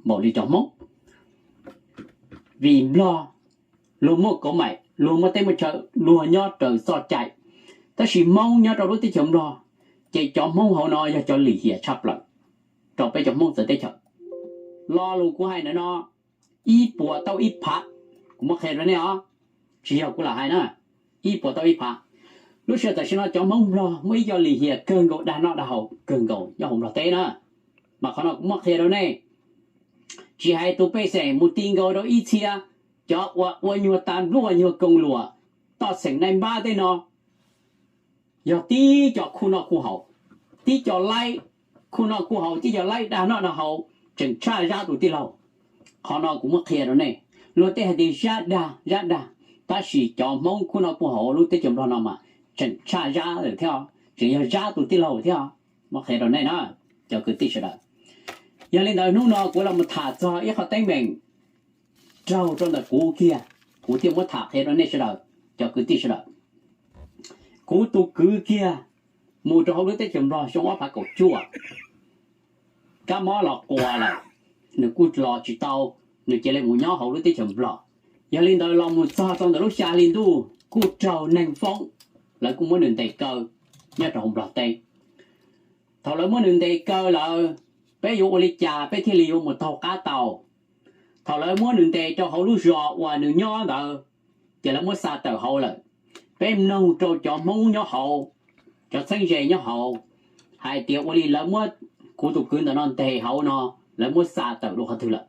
npaum li cov Hmoob. Vim Nplog luag muaj kauv maim, luag muaj teb muaj chaw, luag nyob raws txoj cai, tab sis Hmoob nyob rau lub teb chaws Nplog, ces cov Hmoob hauv no yog cov lim hiam tshaj plaws rau peb cov Hmoob txawv teb chaws. Lo lus kuv hais ntawm no ib puas tau ib phav, kuv muab qhia rau nej os, tsis yog kuv lam hais na, ib puas tau ib phav. Lub sij hawm tam sim no cov Hmoob Nplog muaj ib co lim hiam kawg nkaus, dag noj dag haus kawg nkaus nyob hauv Nplog teb na. Mas qhov no kuv muab qhia rau nej, tsis hais tus pej xeem mus ti nkaus rau ib txhia, cov uas ua nyuag tas npluaj nyuag koos luam toj xeem naj npab tej no, yog tib co khuj noj khuj haus, tib co laib khuj noj khuj haus, tib co laib dag noj dag haus, tseem tshaj Zab tus tij laug. Qhov no kuv muab qhia rau nej, luag tej hais tias Zab dag Zab dag, tab sis cov Hmoob khuj noj khuj haus lub teb chaws Nplog no mas tseem tshaj Zab lawm thiab, tseem yog Zab tus tij laug thiab. Muab qhia rau nej na, cov kwv tij sawv daws. Yog li ntawd hnub no kuv los mus tham txog ib qho teeb meem raug rau ntawm kuv kiag, kuv thiaj muab tham qhia rau nej sawv daws, cov kwv tij sawv daws. Kuv tus kwv kiag mus rau hauv lub teb chaws Nplog xyoo ob phav kaum cuaj, kab mob los quas lawm, nws kuj los tsis tau, nws cia li mus nyob hauv lub teb chaws Nplog. Yog li ntawd los mus txog rau ntawm lub xya hli ntuj kuj raug neeg foob, lawv kuj muab nws ntes kaw nyob rau hauv Nplog teb. Thaum lawv muab nws ntes kaw lawm, peb yuav ua li cas peb thiaj li yuav mus taug qab tau? Thaum lawv muab nws ntes rau hauv lub zos uas nws nyob ntawd, ces lawv muab xa tawm hauv lawm. Peb mloog rau cov Hmoob nyob hauv, cov txheeb ze nyob hauv, hais tias ua li lawv muab kuv tus kwv ntawm no ntes hauv no, lawv muab xa tawm dua qhov twg lawm.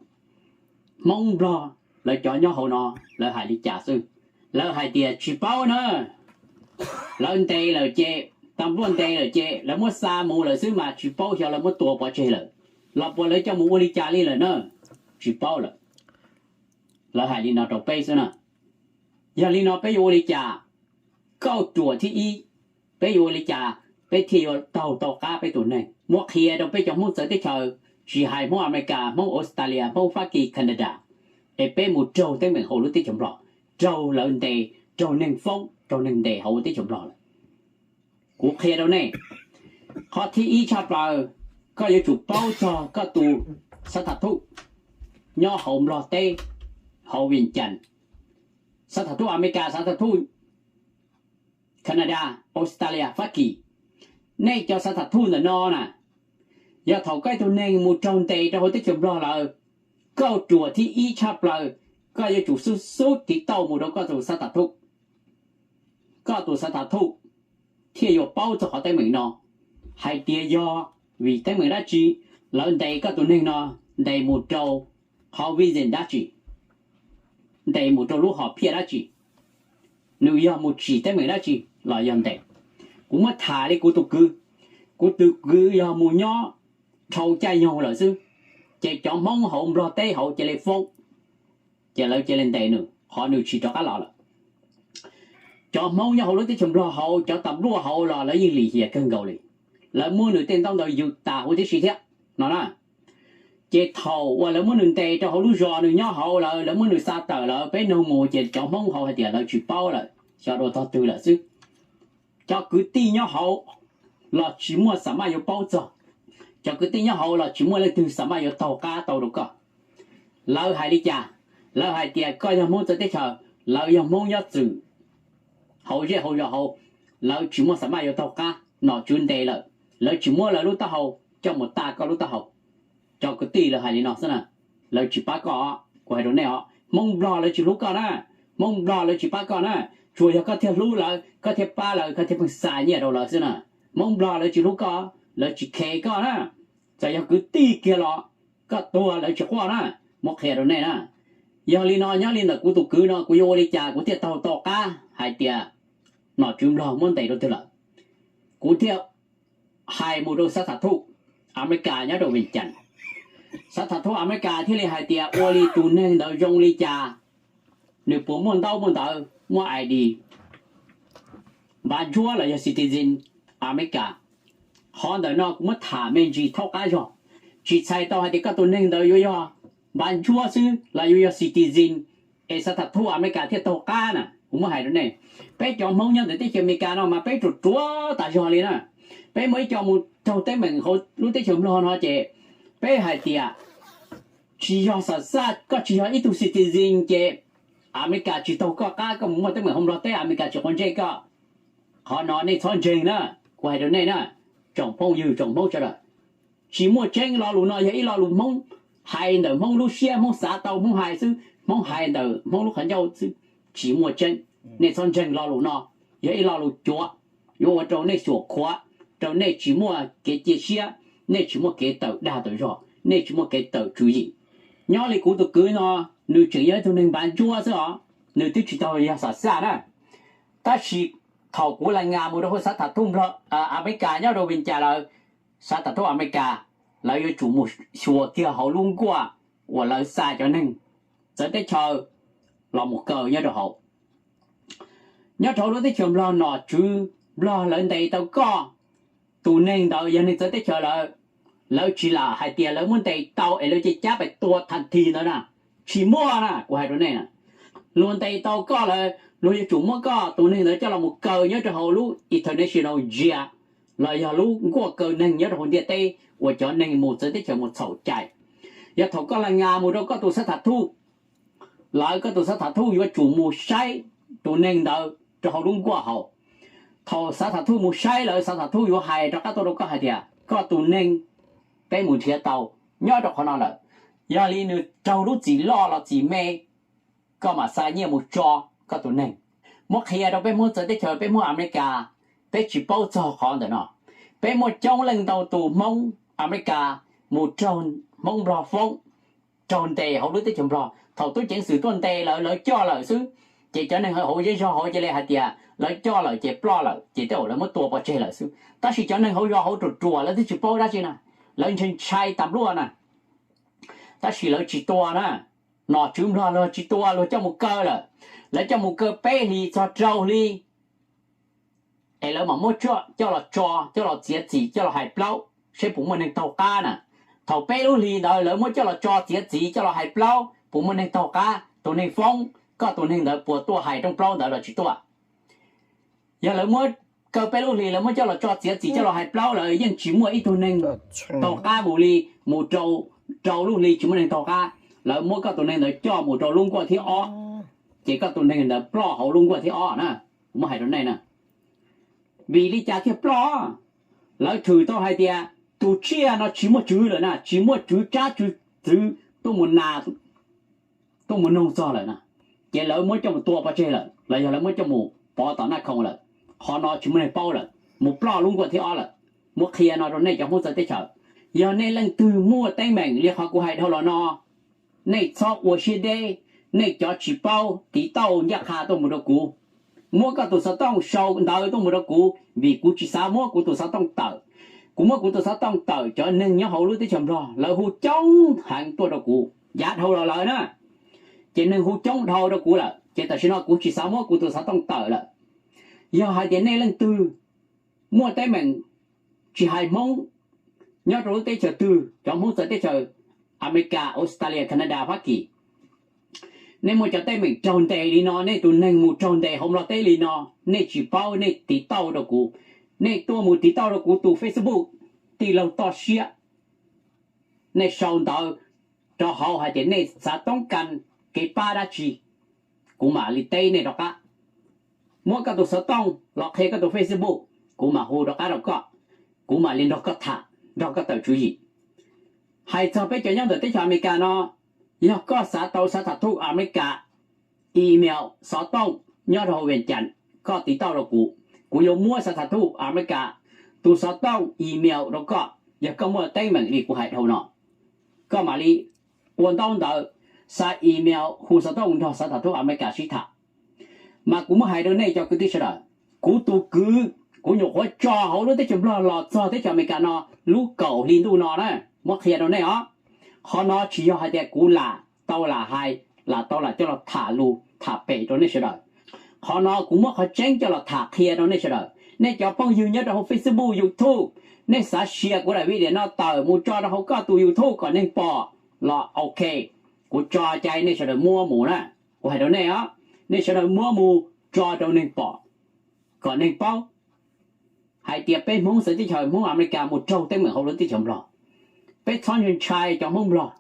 Hmoob Nplog lawv cov nyob hauv no, lawv hais li cas xwb? Lawv hais tias tsis paub na, lawv ntes lawm ces, tas npluaj ntes lawm ces lawv muab xa mus lawm xwb mas tsis paub xyov lawv muab tua pov tseg lawm los puas lawv coj mus ua li cas li lawm na, tsis paub lawm. Lawv hais li no rau peb xwb na. Yog li no peb yuav ua li cas? Kauj ruam thib ib, peb yuav ua li cas peb thiaj yuav taug tau qab peb tus neeg? Muab qhia rau peb cov Hmoob txawv teb chaws, tsis hais Hmoob Amelikas, Hmoob Australia, Hmoob Fab Kis, Canada, es peb mus raug teeb meem hauv lub teb chaws Nplog, raug lawv ntes, raug neeg foob, raug neeg ntes hauv teb chaws Nplog lawm. Kuv qhia rau nej, qhov thib ib tshaj plaws, koj yuav tsum paub txog koj tus xav tham thuj nyob hauv Nplog teb, hauv Vias Cas, xav tham thuj Amelikas, xav tham thuj Canada, Australia, Fab Kis. Nej cov xav tham thuj ntawm no na, yog thaum koj ib tug neeg mus raug ntes rau hauv teb chaws Nplog lawm, kauj ruam thib ib tshaj plaws, koj yuav tsum xub xub tiv tauj mus rau koj tus xav tham thuj. Koj tus xav tham thuj thiaj yuav paub txog qhov teeb meem no, hais tias yog vim teeb meem dab tsi lawv ntes koj tus neeg no, ntes mus rau qhov vizin dab tsi, ntes mus rau lub hom phiaj dab tsi, nws yog mus tsim teeb meem dab tsi los yog ntes. Kuv muab tham li kuv tus kwv, kuv tus kwv yog mus nyob dhau caij nyoog lawm xwb, ces cov Hmoob hauv Nplog teb hauv cia li foob, ces lawv cia li ntes nws, qhov nws tsis rov qab los lawm. Cov Hmoob nyob hauv lub teb chaws Nplog hauv, cov tas npluaj hauv los lawv yeej lim hiam kawg nkaus li, lawv muab nws tej ntaub ntawv yws tas huv tib si thiab no na. Ces thaum uas lawv muab nws ntes rau hauv lub zos nws nyob hauv lawm, lawv muab nws xa tawm lawm, peb noog mus ces cov Hmoob hauv hais tias lawv tsis paub lawm, xyov dua tog twg lawm xwb. Cov kwv tij nyob hauv los tsis muaj xam maj yuav paub txog, cov kwv tij nyob hauv los tsis muaj leej twg xam maj yuav taug qab tau rau koj. Lawv hais li cas? Lawv hais tias koj yog Hmoob txawv teb chaws, lawv yog Hmoob nyob txwm hauv zej hauv zos hauv, lawv tsis muaj xam maj yuav taug qab, nom tswv ntes lawm, lawv tsis muab lawv lub taub hau coj mus taj koj lub taub hau. Cov kwv tij lawv hais li no xwb na, lawv tsis pab koj. Kuv hais rau nej os, Hmoob Nplog lawv tsis hlub koj na, Hmoob Nplog lawv tsis pab koj na, tsuas yog koj thiaj hlub lawv, koj thiaj pab lawv, koj thiaj pheej xa nyiaj rau lawv xwb na. Hmoob Nplog lawv tsis hlub koj, lawv tsis khe koj na. Txawm yog kwv tij kiag los koj tuag lawv tsis quaj na, muab qhia rau nej na. Yog li no nyob li ntawm kuv tus kwv no kuv yuav ua li cas kuv thiaj taug tau qab hais tias nom tswv Nplog muab ntes rau twg lawm? Kuv thiaj hais mus rau xav tham thuj Amelikas nyob rau Vias Cas. Xav tham thuj Amelikas thiaj li hais tias ua li tus neeg ntawd zoo li cas, nws puas muaj ntaub muaj ntawv, muaj I D, npav ntsuab los yog citizen Amelikas. Qhov ntawm no kuv muab tham me ntsis thaub qab zog, tsis txhais tau hais tias koj tus neeg ntawd yuav yog npav ntsuab xwb los yuav yog citizen es xav tham thuj Amelikas thiaj taug qab na. Kuv muab hais rau nej, peb cov Hmoob nyob ntawm teb chaws Amelikas no mas peb ruam ruam tas zog li na. Peb muaj ib co mus raug teeb meem hauv lub teb chaws Nplog no ces peb hais tias tsis yog xam xaj, koj tsis yog ib tug citizen ces Amelikas tsis taug koj qab, koj mus muaj teeb meem hauv Nplog teb Amelikas tsis quav ntsej koj. Qhov no nej txhob ntseeg na, kuv hais rau nej na, tsoom phooj ywg tsoom Hmoob sawv daws. Tsis muaj tseeb, lo lus no yog ib lo lus Hmoob hais ntawm Hmoob lub siab, Hmoob xav tau Hmoob hais xwb, Hmoob hais ntawm Hmoob lub qhov ncauj xwb, tsis muaj tseeb. Nej txhob ntseeg lo lus no, yog ib lo lus cuav, yuav ua rau nej xyuam khuav, rau nej tsis muaj kev cia siab, nej tsis muaj kev tawm dag tawm zog, nej tsis muaj kev tawm tswv yim. Nyob li kuv tus kwv no, nws tseem yog ib tug neeg npav ntsuab xwb os, nws twb tsis tau yog xam xaj na. Tab sis thaum kuv la ngas mus rau hauv xav tham thuj Nplog, Amelikas nyob rau Vias Cas lawm, xav tham thuj Amelikas, lawv yuav tsum mus xyuas kiag hauv lub nkuaj uas lawv xa cov neeg txawv teb chaws los mus kaw nyob rau hauv. Nyob rau hauv lub teb chaws Nplog, nom tswv Nplog lawv ntes tau koj, tus neeg ntawd yog neeg txawv teb chaws lawm, lawv tsis lam hais tias lawv muab ntes tau es lawv cia cab pem tua tha thi ntawd na, tsis muaj na, kuv hais rau nej na. Luag ntes tau koj lawm, luag yuav tsum muab koj tus neeg ntawd coj los mus kaw nyob rau hauv lub international jail los yog lub nkuaj kaw neeg nyob rau hauv ntiaj teb uas cov neeg mus txawv teb chaws mus txhaum cai. Yog thaum koj la ngas mus rau koj tus xav tham thuj, lawv koj tus xav tham thuj yuav tsum mus saib tus neeg ntawd rau hauv lub nkuaj hauv. Thaum xav tham thuj mus saib lawm, xav tham thuj yuav hais rov qab tuaj rau koj hais tias koj tus neeg peb mus nrhiav tau nyob rau qhov no lawm. Yog li nws raug lub txim loj los txim me, koj mam xa nyiaj mus tso koj tus neeg. Muab qhia rau peb Hmoob txawv teb chaws, peb Hmoob Amelikas, peb tsis paub txog qhov ntawm no. Peb muaj coob leej ntau tus Hmoob Amelikas mus raug Hmoob Nplog foob, raug ntes hauv lub teb chaws Nplog. Thaum tub ceev xwm tuaj ntes lawv, lawv coj lawm xwb, ces cov neeg hauv zej zog hauv cia li hais tias lawv coj lawm ces ploj lawm, ces tej zaum lawv muab tua pov tseg lawm xwb. Tab sis cov neeg hauv zos hauv ruam ruam lawv twb tsis paub dab tsi na, lawv ntshai ntshai tas npluaj na. Tab sis lawv tsis tua na, nom tswv Nplog luag tsis tua, luag coj mus kaw lawm. Lawv coj mus kaw peb hlis txog rau hli, es lawv mam muab coj los tso, coj los txiav txim, coj los hais plaub seb puas muaj neeg taug qab na. Thaum peb lub hlis ntawd lawv muab coj los tso txiav txim coj los hais plaub puas muaj neeg taug qab, tus neeg foob, koj tus neeg ntawd puas tuaj hais rooj plaub ntawd los tsis tuaj? Yog lawv muab kaw peb lub hlis, lawv muab coj los tso txiav txim coj los hais plaub, lawv yeej tsis muaj ib tug neeg taug qab mus li, mus rau, rau lub hli tsis muaj neeg taug qab, lawv muab koj tus neeg ntawd coj mus rau lub nkuaj thib ob, ces koj tus neeg ntawd ploj hauv lub nkuaj thib ob na. Kuv muab hais rau nej na, vim li cas thiaj ploj? Lawv thwm tau hais tias tus tsiaj no tsis muaj tswv lawm na, tsis muaj tswv tsab tswv txwv tuaj mus nas, tuaj mus noog txog lawm na, ces lawv muab coj mus tua pov tseg lawm los yog lawv muab coj mus pov tom naj khoom lawm. Qhov no tsis muaj neeg paub lawm, mus ploj lub nkuaj thib ob lawm. Muab qhia no rau nej cov Hmoob txawv teb chaws, yog nej leej twg muaj teeb meem li qhov kuv hais dhau los no, nej txhob ua siab deb, nej cov tsis paub tiv tauj ncaj qha tuaj mus rau kuv. Muab koj tus xov tooj sau ntawv tuaj mus rau kuv, vim kuv tsis xav muab kuv tus xov tooj tawm. Kuv muab kuv tus xov tooj tawm, cov neeg nyob hauv lub teb chaws Nplog lawv hu coob heev tuaj rau kuv, yav dhau los lawm na, ces neeg hu coob dhau rau kuv lawm, ces tam sim no kuv tsis xav muab kuv tus xov tooj tawm lawm. Yog hais tias nej leej twg muaj teeb meem, tsis hais Hmoob nyob rau lub teb chaws twg, cov Hmoob txawv teb chaws Amelikas, Australia, Canada, Fab Kis, nej muaj cov teeb meem raug ntes li no, nej tus neeg mus raug ntes hauv Nplog teb li no, nej tsis paub nej tiv tauj rau kuv. Nej tuaj mus tiv tauj rau kuv tus Facebook, tij laug Toj Siab, nej sau ntawv rau hauv hais tias nej xav toob kas kev pab dab tsi, kuv mam li teb nej rov qab. Muab koj tus xov tooj los qhia koj tus Facebook, kuv mam hu rov qab rau koj, kuv mam li nrog koj tham, nrog koj tawm tswv yim. Hais txog peb cov nyob ntawm teb chaws Amelikas no, yog koj xav tau xav tham thuj Amelikas email xov tooj nyob rau hauv Vias Cas, koj tiv tauj rau kuv, kuv yuav muab xav tham thuj Amelikas tus xov tooj email rau koj. Yog koj muaj teeb meem li kuv hais dhau no, koj mam li ua ntaub ntawv, xa email hu xov tooj nrog xav tham thuj Amelikas sib tham. Mas kuv muab hais rau nej cov kwv tij sawv daws, kuv tus kwv, kuv nyuam qhuav tso hauv lub teb chaws Nplog los txog teb chaws Amelikas no lub kaum hli ntuj no na, muab qhia rau nej os. Qhov no tsis yog hais tias kuv lam tau lam hais, lam tau lam coj los tham lus tham pem rau nej sawv daws. Qhov no kuv muab qhov tseeb coj los tham qhia rau nej sawv daws. Nej cov phooj ywg nyob rau hauv Facebook, YouTube, nej xav share kuv daim video no tawm mus tso rau hauv koj tus YouTube kom neeg pom los ok, kuv tso cai nej sawv daws muab mus na. Kuv hais rau nej os, nej sawv daws muab mus tso rau neeg pom, kom neeg paub hais tias peb Hmoob txawv teb chaws Hmoob Amelikas mus raug teeb meem hauv lub teb chaws Nplog. Peb txhob ntshai ntshai cov Hmoob Nplog.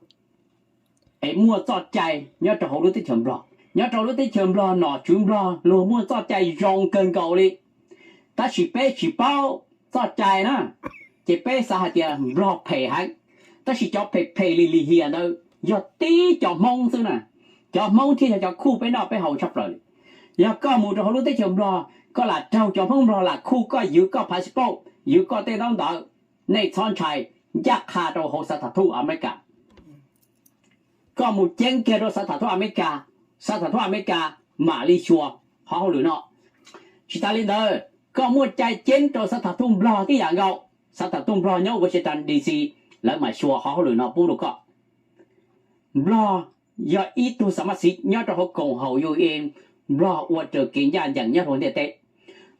muaj txoj cai nyob rau hauv lub teb chaws Nplog. Nyob rau lub teb chaws Nplog nom tswv Nplog luag muaj txoj cai zoo kawg nkaus li, tab sis peb tsis paub txoj cai na, ces peb xav hais tias Nplog phem heev. Tab sis cov phem phem lim lim hiam ntawd yog tib cov Hmoob xwb na. Cov Hmoob thiaj yog cov khuj peb noj peb haus tshaj plaws li. Yog koj mus rau hauv lub teb chaws Nplog, koj lam raug cov Hmoob Nplog lam khuj koj, ywg koj passport, ywg koj tej ntaub ntawv, nej txhob ntshai, ncaj qha rau hauv xav tham thuj Amelikas. Koj mus ceeb kiag rau xav tham thuj Amelikas, xav tham thuj Amelikas mam li xyuas qhov hauj lwm no. Tsis tas li ntawd, koj muaj cai ceeb rau xav tham thuj Nplog tib yam nkaus, xav tham thuj Nplog nyob Washington D C, lawv mam xyuas qhov hauj lwm no pub rau koj. Nplog yog ib tug xa mab xiv nyob rau hauv koom haum U N, Nplog ua raws kev ncaj ncees nyob rau ntiaj teb.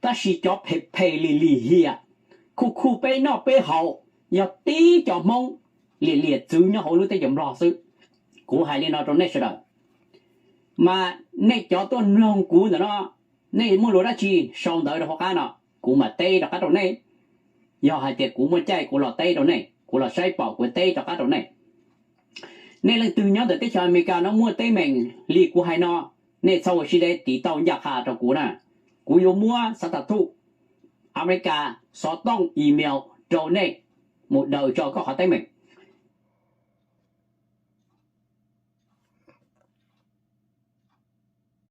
Tab sis cov phem phem lim lim hiam, khuj khuj peb noj peb haus, yog tib cov Hmoob lim liam txwv nyob hauv lub teb chaws Nplog xwb. Kuv hais li no rau nej sawv daws, mas nej cov tuaj mloog kuv ntawm no, nej muaj lus dab tsi sau ntawv rau hauv qab no, kuv mam teb rov qab rau nej. Yog hais tias kuv muaj caij kuv los teb rau nej, kuv los saib pom kuv teb rov qab rau nej. Nej leej twg nyob ntawm teb chaws Amelikas no muaj teeb meem li kuv hais no, nej txhob ua siab deb, tiv tauj ncaj qha rau kuv na. Kuv yuav muab xav tham thuj Amelikas xov tooj email rau nej mus daws tso koj qhov teeb meem.